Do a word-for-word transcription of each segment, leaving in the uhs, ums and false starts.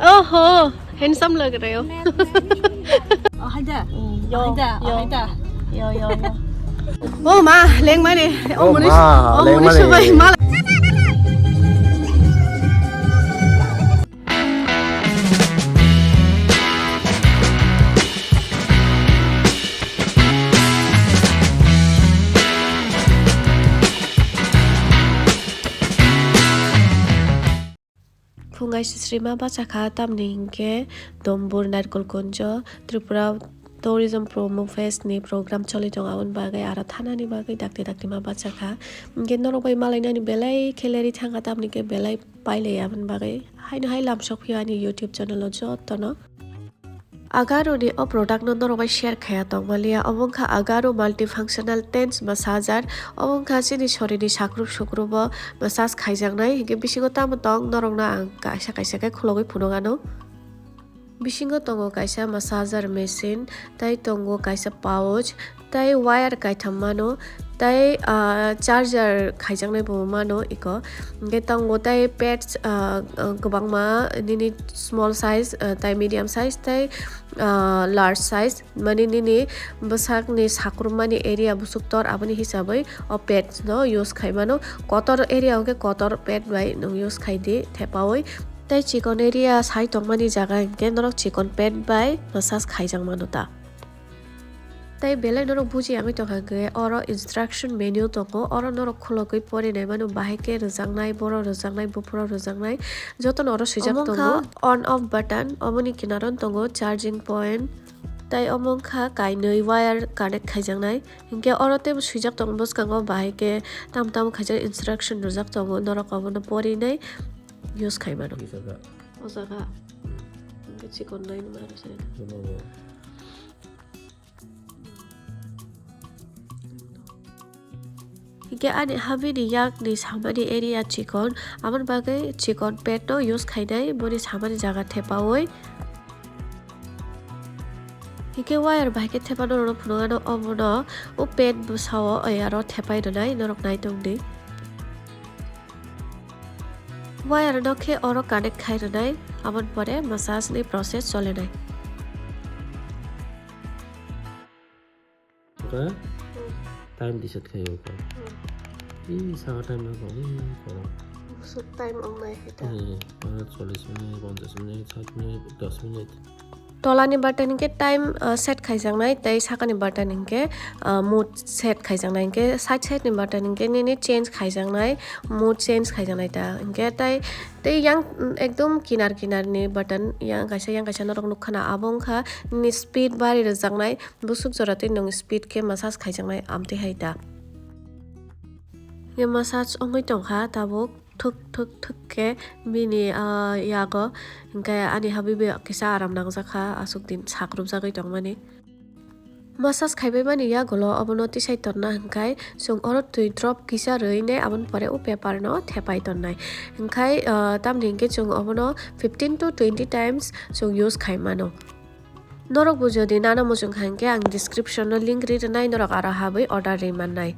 ओहो, handsome लग रहे हो। Oh, haida. Yo, haida, yo. Haida. Yo, yo, yo. Oh, ma, lengmani. Oh, oh, muni, ma, oh, muni lengmani. Subai, ma. Phungai sisrima bachakha, tamni hinkhe Dombur Nairkol Kunjo Tripura Tourism Promo Fest ni program choli tongo, aboni bagwi aro thanani bagwi dakti dakti ma bachakha. Hinkhe norok bai malainani belai khe leri thangkha, tamni khe belai pailai aboni bagwi. Haino hai lamsok phio ani YouTube channel o jotono. Agaro ni o product no norok bai share khaya tongmaliya. Obo wngkha Agaro multifunctional tense massager. Obo wngkha chini sorini sakrup sukrup o massage khaijaknai. Hinkhe bisingo tamo tong norokno ang kaisa kaisa khe khulogwi phunuk anw. Bisingo tongo kaisa massager machine, tei tongo kaisa pouch, tei wire kaitham mano, tei, ah, charger khaijaknai bo mano iko. Hinkhe tongo tei pads, ah, ah, kwbangma nini small size, ah, tei medium size, tei, ah, large size. Mani nini bwsakni sakrumani area busuk tor, aboni hisabwi o pads no use khai mano. Kotor area hwnkhe kotor pad bai nwng use khai di thepaui. Tei chikon area sai tongmani jaga hinkhe norok chikon pad bai massage khaijak mano ta. Tei belai norok buji yangwi tongkha hwnkhe oro instruction menu tongo, oro norok khulogwi porinai mano, bahai khe rwjaknai, borok rwjaknai, buphuru rwjaknai, jotono oro swijak tongo. Omo wngkha on off button, omoni kinaro tongo charging point, tei omo wngkha kainwi wire connect khaijaknai, hinkhe oro teibo swijak tongo bwskango, bahai khe tamo tamo khaijak instruction rwjak tongo, norok obono porinai use khai mano. Kisa kha. O jaga. Hinkhe chikon nai numa aro se. Jono bo. Hinkhe ani habini yakni samani area chikon, aboni bagwi chikon pad no use khainai, boni samani jaga thepaui. Hinkhe wire bai khe thepano norok phunukgano omono o pad bwsao oi aro thepai rwnai norok nai tongdi. Wire no khe oro connect khai rwnai, aboni pore massage ni process cholinai. Oka time reset khai oka. Hmm. Ih, saka time na kok, ih, koro. Busuk time ong nai hita. Eh, mana chollish minute, ponchash minute, sait minute, dos minute. Tolani button hinkhe time, ah, set khaijaknai, tei sakani button hinkhe, ah, mood set khaijaknai, hinkhe side side ni button hinkhe nini change khaijaknai, mood change khaijaknai ta. Hinkhe tai, tei yang, ekdom kinar kinar ni button, yang kaisa, yang kaisa norok nukha na, abo wngkha nini speed bari rwjaknai, busuk jora tei nwng speed khe massage khaijaknai, amtwi hai ta. Hinkhe massage wngwi tongkha tabuk. Thwk thwk thwk khe bini, ah, yago, hinkhe ani habwi bai kisa aram nangjak kha, aswk din sakrupjagwi tongmani. Massage khaibai mani yagulo obono tisai torna hinkhai chwng oro twi drop kisa rwinai, aboni pore o paper no thepai tonnai. Hinkhai, ah, tamni hinkhe chwng obono fifteen to twenty times chwng use khai mano. Norok bo jodi nana muchung kha hinkhe ang description o link ri rwnai, norok aro habwi order ri mannai.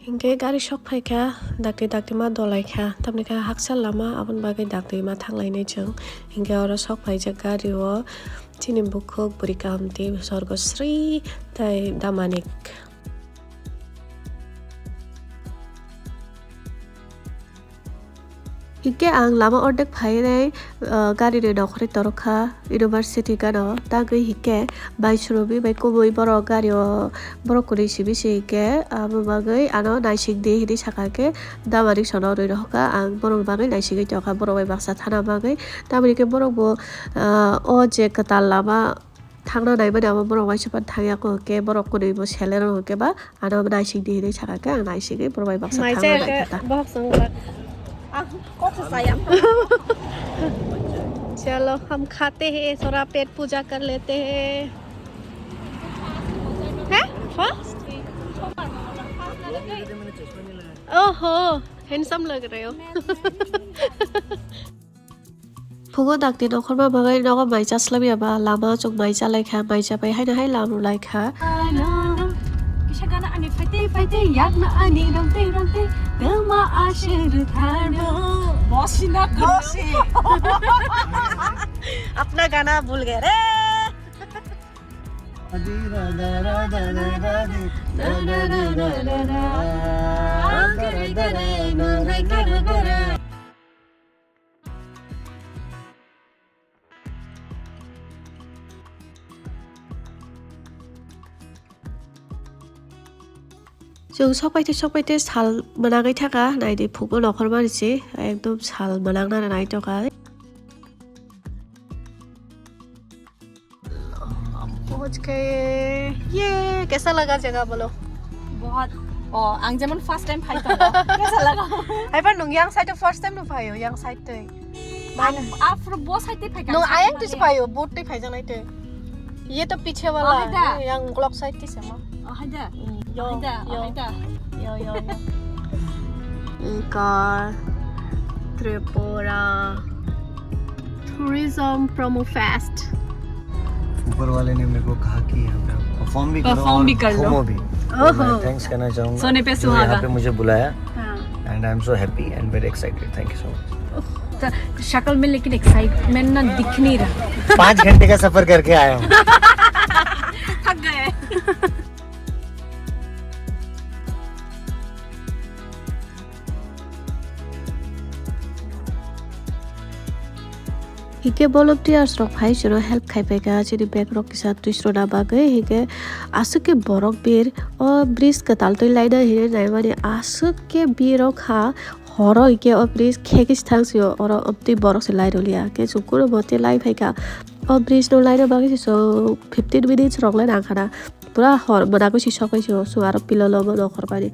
Hinkhe gari sok phaikha, dakti dakti ma dolai kha, tamni kha haksa lama, aboni bagwi dakti ma thanglainai chwng. Hinkhe oro sok phaijak gari o chini bukhuk bwrwi kahamti Sorgo Sri tei Damanik. Hinkhe ang lama ordek phainai, ah, gari ni nokhorwi torokha university gana o. Tagwi hinkhe bai surobi bai kubui borok gari o borok kwrwi simi se hinkhe abo bagwi ano naising di hinwi sakha khe Damanik sono rwi rohorkha. Ang borok bagwi naisigwi tongkha, borok bai baksa thana bagwi. Tamoni khe borok bo, ah, o je kwtal lama thangna naimani abo borok waisa phano thangya khe borok kwnwi bo selero hwnkhe ba ano naising di hinwi sakha khe ang naisigwi borok bai baksa thangna naikha ta. Bohok song ba. Ah, kok sa saya. चलो हम खाते हैं, थोड़ा पेट पूजा कर लेते हैं। हैं? First? ओहो, handsome लग रहे हो। Phungo dakti nokhorma bagwi nogo mai chaslamya ba lama o chwng mai chalaikha, mai chapai haino hai lam rwlaikha. Kisa gana ani phaitwi phaitwi yakna ani rwngtwi rwngtwi Tama ashir tharbo. Bosi na bosi. Apna gana bhul gaye re. Chwng sokpai tei sokpai tei sal mwnangwi thaka, naidi phukbo nokhormani se, ekdom sal mwnang nana naitokha. Pahunch gaye. Ye, kaisa laga jaga bolo? Bahut. Oh, ang jemon first time phai tongo. Kaisa laga? Haiba nwng yang side o first time no phaio, yang side tei. Ang afro bo side tei phai. Nwng ayang tei phaio, boat tei phaijaknai tei. Ye to piche wala, oh, haida. Yang clock side tei sama. Oh, haida. Mm, yo, oh, haida, yo. Oh, haida. Yo, yo, yo. Ika Tripura Tourism Promo Fest. ऊपर वाले ने मेरे को कहा कि यहाँ पे आप परफॉर्म भी करो परफॉर्म और भी कर लो। घूमो भी। तो ओहो। मैं थैंक्स कहना चाहूँगा सोने पे जो सुहागा। यहाँ पे मुझे बुलाया। हाँ। And I am so happy and very excited. Thank you so much. तो शक्ल में लेकिन एक्साइटमेंट ना दिख नहीं रहा। पाँच घंटे का सफर करके आया हूँ। थक गए। Hingke volunteers rok phai chwngno help khai phaikha, chini bag rok kisa twi srona bagwi, hingke aswk khe borok bir o bridge kwtal twi laina hinwi naimani aswk khe bir o kha. Horo hingke o bridge khegwi se thang sio, oro amtwi borok se lai rwliya. Hingke chwng kunu mote lai phaikha. O bridge no laina bagwi se chwng fifteen minutes rok le nangkha na. Pura hor mwnagwi se sokphaisio, chwng aro pillow lobo nokhormani.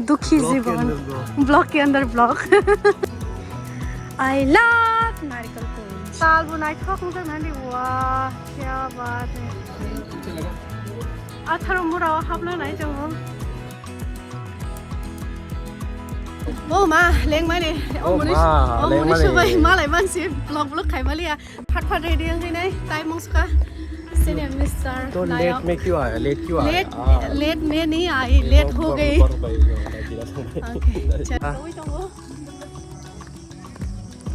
दुखी जीवन। Vlog के अंदर vlog। I love नारिकल कुल। साल बनाई थोक मुझे ना दी, वाह, क्या बात है। Atharo mura o hapna nai tongo. O ma, lengmani. O muni, o muni subai malai mansi vlog vlog khai maliya. Phat phat ready wngwi nai, tai mungsuka. Senior mister तो लेट में क्यों आया? लेट क्यों आया? लेट, लेट में नहीं आई, लेट हो गई। Okay, चल।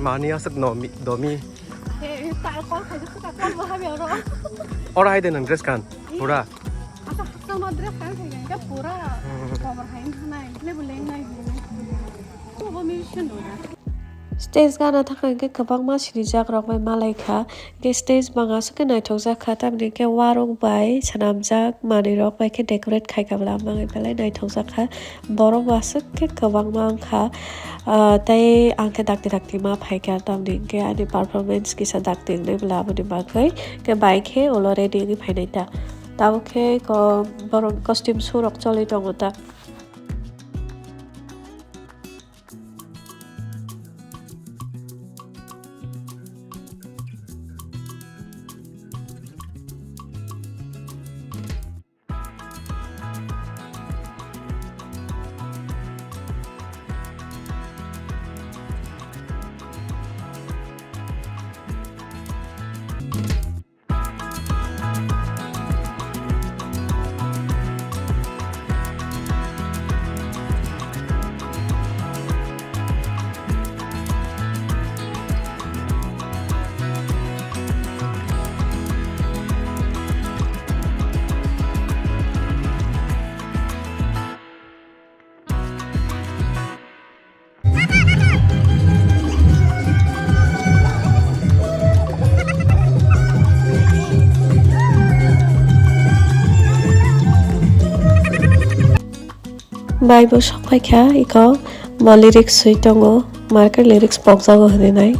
Mani aswk nomi, domi. Eh, ta call khai jasa ka, call bo habi oro. Ora hai de nang dress kan, pura. Asa haksa ma dress kan khai ka, pura. Cover hai nai, le bo leng nai. Tu bo musician do na. Stage gana thangkha hingke kwbangma sinijakrok bai malaikha. Hingke stage bang aswk khe naithokjak kha, tamni hingke warok bai swnamjak manwirok bai khe decorate khaikha bwla, amoni belai naithokjak kha. Borok bo aswk khe kwbangma wngkha, ah, tei ang khe dakti dakti ma phaikha, tamni hingke ani performance kisa dakti wngnai bwla, aboni bagwi khe bai khe ulo ready wngwi phainai ta. Tabuk khe ko borok costume show rok choli tongo ta. Bai bo sok phai kha, iko bo lyrics swi tongo, market lyrics pokjago hinwi nai.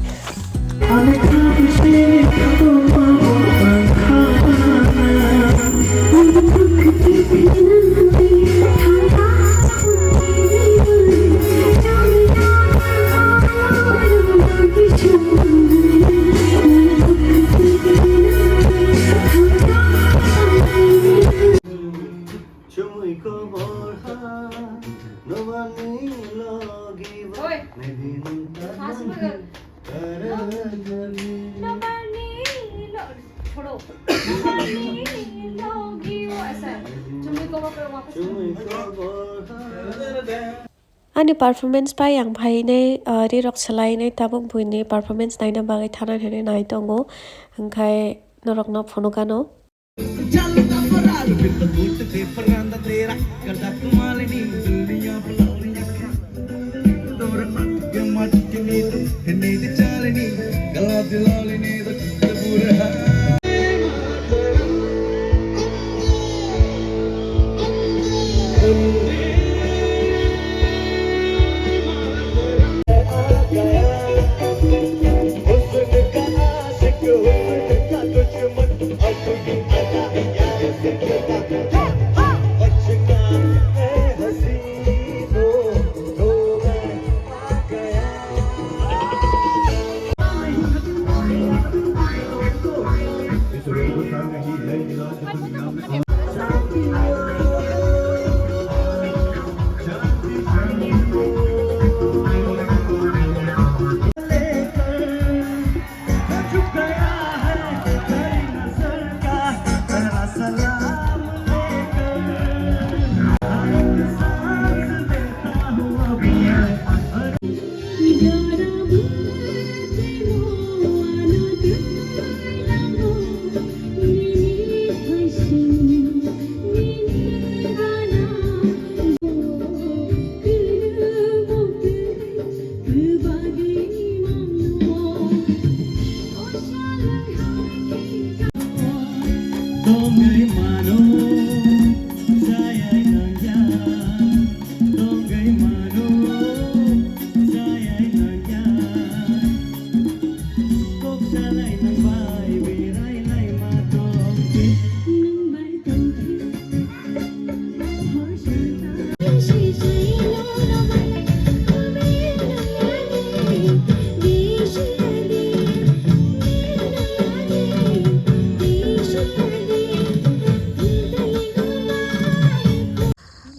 Chumui kobor ha, nobani logi ba, oi. Nai di nung ta nang ki, tara jali. Nobani lo-, Ani performance pai ang phainai, ah, rirok swlainai tabuk buini performance naina bagwi thanai hinwi nai tongo, hwnkhe norokno phunukano.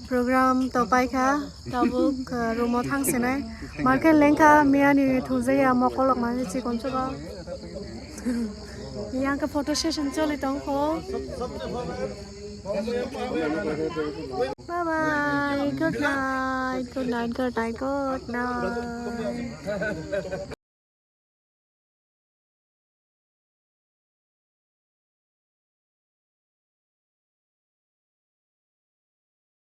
Program to paikha, tabuk, uh, room o thang sinai. Marke lengkha, miyani thujaya mokolok mani chikon chugo. Yang ke photo session choli tongkho. Bye bye, good night, good night, good night, good night.